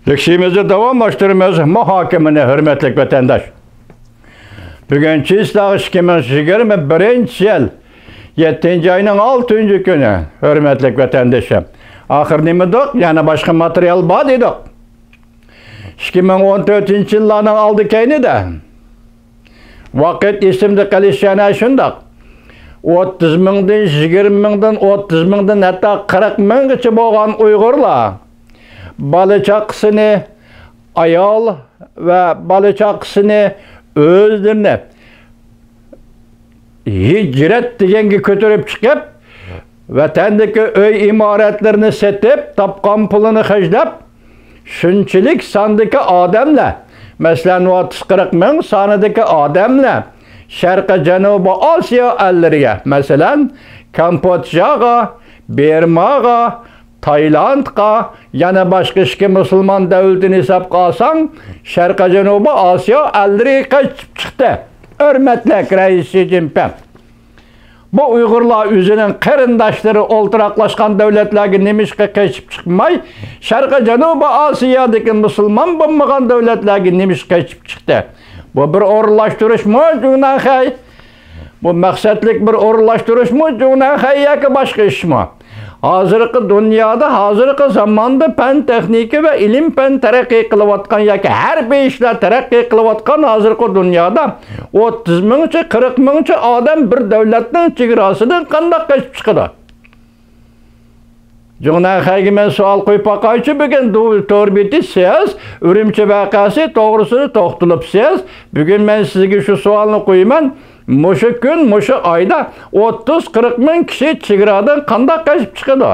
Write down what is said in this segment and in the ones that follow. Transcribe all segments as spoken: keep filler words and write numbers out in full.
لېكسىيىمىزنى داۋاملاشتۇرىمىز، مۇھاكىمىنى، ھۆرمەتلىك ۋەتەنداش. بۈگۈن چىسلاغ ئىككى مىڭ يىگىرمە بىرىنچى يىل، يەتتىنچى ئاينىڭ ئالتىنچى كۈنى، ھۆرمەتلىك ۋەتەندىشىم. ئاخىر نېمە دېدۇق؟ يەنە باشقا ماتېرىيال بار دېدۇق. ئىككى مىڭ ئون تۆتىنچى يىللارنىڭ ئالدى كەينىدە ۋاقىت ئېسىمدە قېلىشى ئەنە شۇنداق. ئوتتۇز مىڭدىن، يىگىرمە مىڭدىن، ئوتتۇز مىڭدىن، ھەتتا قىرىق مىڭغىچە بولغان ئۇيغۇرلار بالا چاقىسىنى، ئايال ۋە بالا چاقىسىنى، ئۆزلىرىنى ھىجرەت دېگەنگە كۆتۈرۈپ چىقىپ، ۋەتەندىكى ئۆي ئىمارەتلىرىنى سېتىپ، تاپقان پۇلىنى خەجلەپ، شۇنچىلىك ساندىكى ئادەملەر، مەسىلەن، ئوتتۇز قىرىق مىڭ سانىدىكى ئادەملەر شەرقىي جەنۇبىي ئاسىيا ئەللىرىگە، مەسىلەن، كامبودژاغا، بىرماغا، تايلاندقا، يەنە باشقا ئىككى مۇسۇلمان دۆلىتىنى ھېسابقا ئالساڭ، شەرقىي جەنۇبىي ئاسىيا ئەللىرىگە قېچىپ چىقتى. ھۆرمەتلىك رەئىس شى جىنپىڭ. بۇ ئۇيغۇرلار ئۆزىنىڭ قېرىنداشلىرى ئولتۇراقلاشقان دۆلەتلەرگە نېمىشقا قېچىپ چىقماي، شەرقىي جەنۇبىي ئاسىيادىكى مۇسۇلمان بولمىغان دۆلەتلەرگە نېمىشقا قېچىپ چىقتى؟ بۇ بىر ئورۇنلاشتۇرۇشمۇ جۇڭنەنخەي؟ بۇ مەقسەتلىك بىر ئورۇنلاشتۇرۇشمۇ جۇڭنەنخەي ياكى باشقا ئىشمۇ؟ ھازىرقى دۇنيادا، ھازىرقى زاماندا پەن تېخنىكا ۋە ئىلىم پەن تەرەققىي قىلىۋاتقان ياكى ھەربىي ئىشلار تەرەققىي قىلىۋاتقان ھازىرقى دۇنيادا ئوتتۇز مىڭچە، قىرىق مىڭچە ئادەم بىر دۆلەتنىڭ چېگراسىدىن قانداق قېچىپ چىقىدۇ؟ جۇڭنەنخەيگە مەن سوئال قويۇپ باقايچۇ، بۈگۈن دۇ-، تور بېتى سىز ئۈرۈمچى ۋەقەسى توغرىسىدا توختىلىپسىز. بۈگۈن مەن سىزگە شۇ سوئالنى قويىمەن، مۇشۇ كۈن، مۇشۇ ئايدا ئوتتۇز قىرىق مىڭ كىشى چېگرادىن قانداق قېچىپ چىقىدۇ؟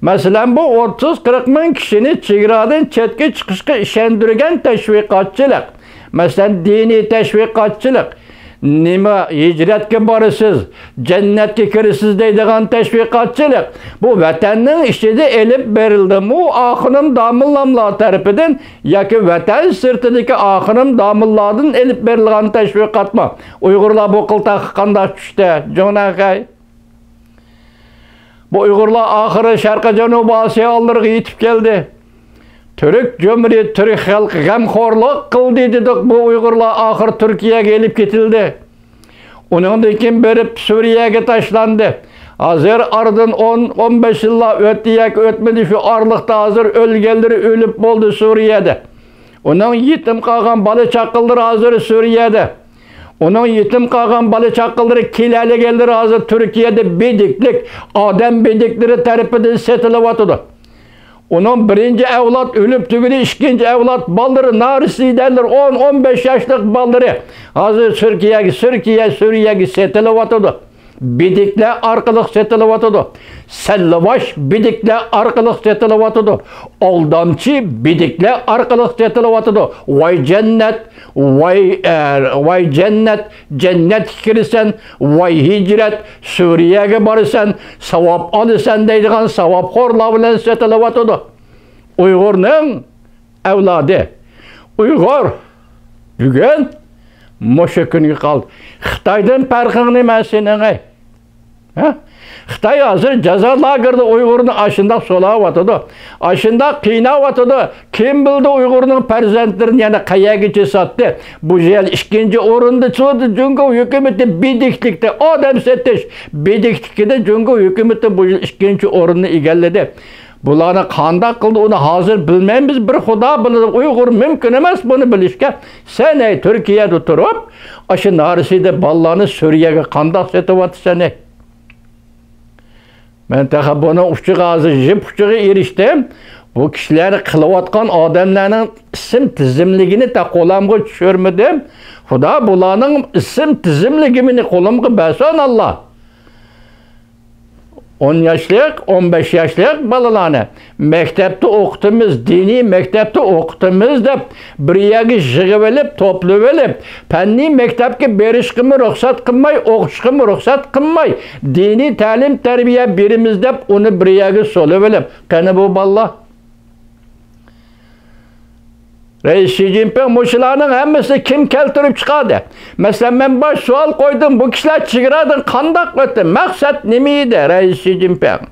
مەسىلەن، بۇ ئوتتۇز قىرىق مىڭ كىشىنى چېگرادىن چەتكە چىقىشقا ئىشەندۈرگەن تەشۋىقاتچىلىق، مەسىلەن، دىنىي تەشۋىقاتچىلىق، نېمە، ھىجرەتكە بارىسىز، جەننەتكە كىرىسىز دەيدىغان تەشۋىقاتچىلىق بۇ ۋەتەننىڭ ئىچىدە ئېلىپ بېرىلدىمۇ، ئاخۇنۇم داموللاملار تەرىپىدىن ياكى ۋەتەن سىرتىدىكى ئاخۇنۇم داموللاردىن ئېلىپ بېرىلغان تەشۋىقاتمۇ؟ ئۇيغۇرلار بۇ قىلتاققا قانداق چۈشتى، جۇڭنەنخەي؟ بۇ ئۇيغۇرلار ئاخىرى شەرقىي جەنۇبىي ئاسىيا ئاللىرىغا يېتىپ كەلدى. تۈرك جۇمھۇرىيىتى، تۈرك خەلقى غەمخورلۇق قىلدى دېدۇق. بۇ ئۇيغۇرلار ئاخىرى تۈركىيەگە ئېلىپ كېتىلدى. ئۇنىڭدىن كېيىن بېرىپ سۈرىيەگە تاشلاندى. ھازىر ئارىدىن ئون، ئون بەش يىللار ئۆتتى ياكى ئۆتمىدى، شۇ ئارىلىقتا ھازىر ئۆلگەنلىرى ئۆلۈپ بولدى سۈرىيەدە. ئۇنىڭ يېتىم قالغان بالا چاقىلىرى ھازىر سۈرىيەدە. ئۇنىڭ يېتىم قالغان بالا چاقىلىرى، كېلەلىگەنلىرى ھازىر تۈركىيەدە بىدىكلىك، ئادەم بىدىكلىرى تەرىپىدىن سېتىلىۋاتىدۇ. ئۇنىڭ بىرىنچى ئەۋلاد ئۆلۈپ تۈگىدى، ئىككىنچى ئەۋلاد بالىلىرى، نارسىدەنلەر، ئون، ئون بەش ياشلىق بالىلىرى ھازىر تۈركىيەگە، تۈركىيە، سۈرىيەگە سېتىلىۋاتىدۇ. بىدىكلەر ئارقىلىق سېتىلىۋاتىدۇ. سەللىۋاش بىدىكلەر ئارقىلىق سېتىلىۋاتىدۇ. ئالدامچى بىدىكلەر ئارقىلىق سېتىلىۋاتىدۇ. ۋاي جەننەت، ۋاي، ئە، ۋاي جەننەت، جەننەتكە كىرىسەن، ۋاي ھىجرەت، سۈرىيەگە بارىسەن، ساۋاب ئالىسەن دەيدىغان ساۋابخورلار بىلەن سېتىلىۋاتىدۇ. ئۇيغۇرنىڭ ئەۋلادى. ئۇيغۇر بۈگۈن مۇشۇ كۈنگە قالدى. خىتايدىن پەرقىڭ نېمە سېنىڭ، ئەي؟ ھە؟ خىتاي ھازىر جازا لاگېرىدا ئۇيغۇرنى ئاشۇنداق سولاۋاتىدۇ. ئاشۇنداق قىيناۋاتىدۇ. كىم بىلدى ئۇيغۇرنىڭ پەرزەنتلىرىنى يەنە قەيەرگىچە ساتتى؟ بۇ يىل ئىككىنچى ئورۇندا تۇردى جۇڭگو ھۆكۈمىتى بىدىكلىكتە، ئادەم سېتىش بىدىكلىكىدە جۇڭگو ھۆكۈمىتى بۇ يىل ئىككىنچى ئورۇننى ئىگىلىدى. بۇلارنى قانداق قىلدى، ئۇنى ھازىر بىلمەيمىز، بىر خۇدا بىلىدۇ. ئۇيغۇر مۇمكىن ئەمەس بۇنى بىلىشكە. سەن، ئەي، تۈركىيەدە تۇرۇپ، ئاشۇ نارسىدە بالىلارنى سۈرىيەگە قانداق سېتىۋاتىسەن، ئەي؟ مەن تېخى بۇنىڭ ئۇچىغا، ھازىر يىپ ئۇچىغا ئېرىشتىم. بۇ كىشىلەر قىلىۋاتقان ئادەملەرنىڭ ئىسىم تىزىملىكىنى تېخى قولۇمغا چۈشۈرمىدىم. خۇدا بۇلارنىڭ ئىسىم تىزىملىكىنى قولۇمغا بەرسۇن، ئاللا. ئون ياشلىق، ئون بەش ياشلىق بالىلارنى مەكتەپتە ئوقۇتىمىز، دىنىي مەكتەپتە ئوقۇتىمىز دەپ، بىر يەرگە يىغىۋېلىپ، توپلىۋېلىپ، پەننىي مەكتەپكە بېرىشقىمۇ رۇخسەت قىلماي، ئوقۇشقىمۇ رۇخسەت قىلماي، دىنىي تەلىم-تەربىيە بېرىمىز دەپ، ئۇنى بىر يەرگە سولىۋېلىپ، قېنى بۇ بالىلار؟ رەئىس شى جىنپىڭ، مۇشۇلارنىڭ ھەممىسىنى كىم كەلتۈرۈپ چىقاردى؟ مەسىلەن، مەن باش سوئال قويدۇم، بۇ كىشىلەر چېگرادىن قانداق ئۆتتى؟ مەقسەت نېمە ئىدى، رەئىس شى جىنپىڭ؟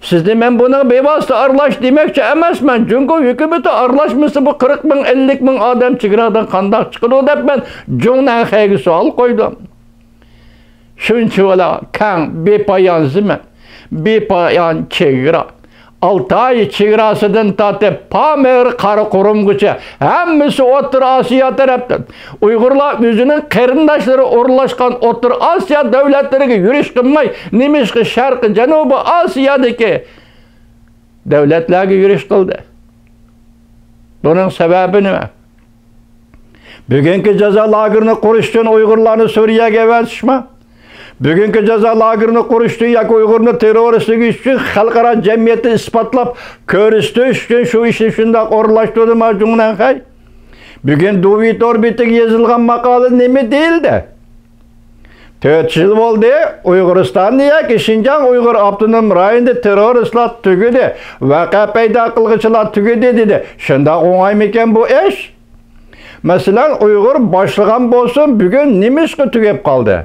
سىزنى مەن بۇنىڭ بىۋاسىتە ئارىلاش دېمەكچى ئەمەسمەن. جۇڭگو ھۆكۈمىتى ئارىلاشمىسا، بۇ قىرىق مىڭ، ئەللىك مىڭ ئادەم چېگرادىن قانداق چىقىدۇ دەپ مەن جۇڭنەنخەيگە سوئال قويدۇم. شۇنچىۋالا كەڭ، بىپايان زېمىن، بىپايان چېگرا. ئالتاي چېگراسىدىن تارتىپ پامىر قاراقۇرۇمغىچە ھەممىسى ئوتتۇرا ئاسىيا تەرەپتىن. ئۇيغۇرلار ئۆزىنىڭ قېرىنداشلىرى ئورۇنلاشقان ئوتتۇرا ئاسىيا دۆلەتلىرىگە يۈرۈش قىلماي، نېمىشقا شەرقىي جەنۇبىي ئاسىيادىكى دۆلەتلەرگە يۈرۈش قىلدى؟ بۇنىڭ سەۋەبى نېمە؟ بۈگۈنكى جازا لاگېرىنى قۇرۇش ئۈچۈن ئۇيغۇرلارنى سۈرىيەگە ئەۋەتىشمۇ؟ بۈگۈنكى جازا لاگېرىنى قۇرۇش ئۈچۈن ياكى ئۇيغۇرنى تېررورىست دېيىش ئۈچۈن خەلقئارا جەمئىيەتتە ئىسپاتلاپ كۆرسىتىش ئۈچۈن شۇ ئىشنى شۇنداق ئورۇنلاشتۇردىمۇ جۇڭنەنخەي؟ بۈگۈن دۇۋى تور بېتىگە يېزىلغان ماقالىدە نېمە دېيىلدى؟ تۆت يىل بولدى، ئۇيغۇرىستاننى ياكى شىنجاڭ ئۇيغۇر ئاپتونوم رايونىدا تېررورىستلار تۈگىدى، ۋەقە پەيدا قىلغۇچىلار تۈگىدى دېدى. شۇنداق ئوڭايمىكەن بۇ ئىش؟ مەسىلەن، ئۇيغۇر باشلىغان بولسۇن، بۈگۈن نېمىشقا تۈگەپ قالدى؟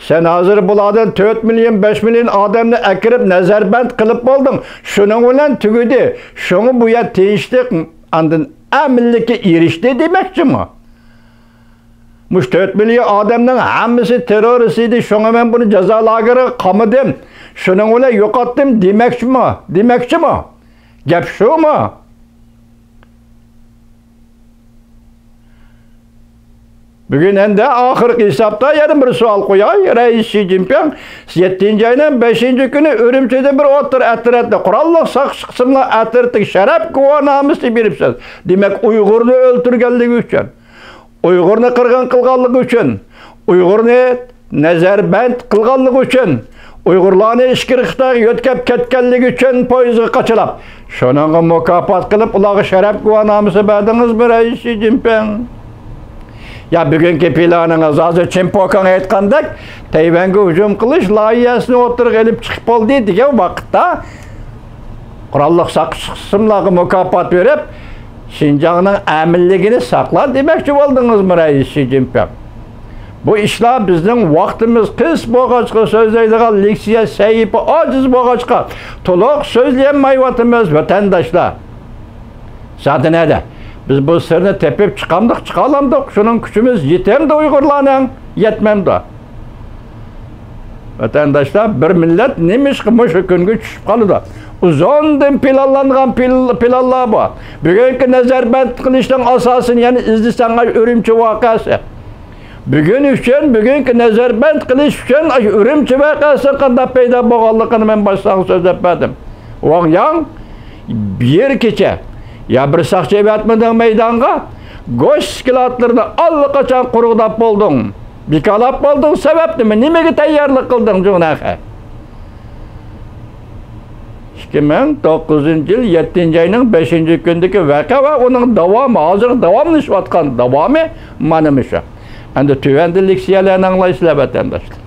سەن ھازىر بۇلاردىن تۆت مىليون، بەش مىليون ئادەمنى ئەكىرىپ نەزەربەند قىلىپ بولدۇڭ. شۇنىڭ بىلەن تۈگىدى. شۇڭا بۇ يەر تىنچلىق، ئاندىن ئەمىنلىككە ئېرىشتى دېمەكچىمۇ؟ مۇشۇ تۆت مىليون ئادەمنىڭ ھەممىسى تېررورىست ئىدى، شۇڭا مەن بۇنى جازا لاگېرىغا قامىدىم، شۇنىڭ بىلەن يوقاتتىم دېمەكچىمۇ؟ دېمەكچىمۇ؟ گەپ شۇمۇ؟ بۈگۈن ئەمدى ئاخىرقى ھېسابتا يەنە بىر سوئال قوياي. رەئىس شى جىنپىڭ يەتتىنچى ئاينىڭ بەشىنچى كۈنى ئۈرۈمچىدە بىر ئوتتۇرا ئەترەتنى قوراللىق ساقچى قىسىملار ئەترىتىگە شەرەپ گۇۋاھنامىسى بېرىپسىز. دېمەك، ئۇيغۇرنى ئۆلتۈرگەنلىكى ئۈچۈن، ئۇيغۇرنى قىرغىن قىلغانلىقى ئۈچۈن، ئۇيغۇرنى نەزەربەند قىلغانلىقى ئۈچۈن، ئۇيغۇرلارنى ئىچكىرى خىتايغا يۆتكەپ كەتكەنلىكى ئۈچۈن پويىزغا قاچىلاپ، شۇنىڭغا مۇكاپات قىلىپ، ئۇلارغا شەرەپ گۇۋاھنامىسى بەردىڭىزمۇ، رەئىس شى جىنپىڭ؟ يا بۈگۈنكى پىلانىڭىز، ھازىر چىن پوكاڭ ئېيتقاندەك، تەيۋەنگە ھۇجۇم قىلىش لايىھەسىنى ئوتتۇرىغا ئېلىپ چىقىپ بولدى دېگەن ۋاقىتتا، قوراللىق ساقچى قىسىملارغا مۇكاپات بېرىپ، شىنجاڭنىڭ ئەمىنلىكىنى ساقلا دېمەكچى بولدىڭىزمۇ، رەئىس شى جىنپىڭ؟ بۇ ئىشلار بىزنىڭ ۋاقتىمىز قىس بولغاچقا، سۆزلەيدىغان لېكسىيە سەھىپە ئاجىز بولغاچقا، تولۇق سۆزلىيەلمەيۋاتىمىز، ۋەتەنداشلار. زادى نەدە؟ بىز بۇ سىرنى تېپىپ چىقامدۇق، چىقالامدۇق؟ شۇنىڭ كۈچىمىز يېتەمدۇ ئۇيغۇرلارنىڭ؟ يەتمەمدۇ؟ ۋەتەنداشلار، بىر مىللەت نېمىشقا مۇشۇ كۈنگە چۈشۈپ قالىدۇ؟ ئۇزۇندىن پىلانلانغان پىل-، پىلانلار بۇ. بۈگۈنكى نەزەربەند قىلىشنىڭ ئاساسىنى يەنە ئىزدىسەڭ، ئاي، ئۈرۈمچى ۋەقەسى. بۈگۈن ئۈچۈن، بۈگۈنكى نەزەربەند قىلىش ئۈچۈن ئاشۇ ئۈرۈمچى ۋەقەسىنىڭ قانداق پەيدا بولغانلىقىنى مەن باشتىن سۆزلەپ بەردىم. ۋاڭ ياڭ، بىر كېچە يا بىر ساقچى ئەۋەتمىدىڭ مەيدانغا، گۆش سكلادلىرىنى ئاللىقاچان قۇرغۇداپ بولدۇڭ، بىكارلاپ بولدۇڭ. سەۋەب نېمە؟ نېمىگە تەييارلىق قىلدىڭ جۇڭنەخەي؟ ئىككى مىڭ توققۇزىنچى يىل يەتتىنچى ئاينىڭ بەشىنچى كۈنىدىكى ۋەقە ۋە ئۇنىڭ داۋامى، ھازىر داۋاملىشىۋاتقان داۋامى مانا مۇشۇ. ئەمدى تۆۋەندە لېكسىيەلەرنى ئاڭلايسىلەر، ۋەتەنداشلار.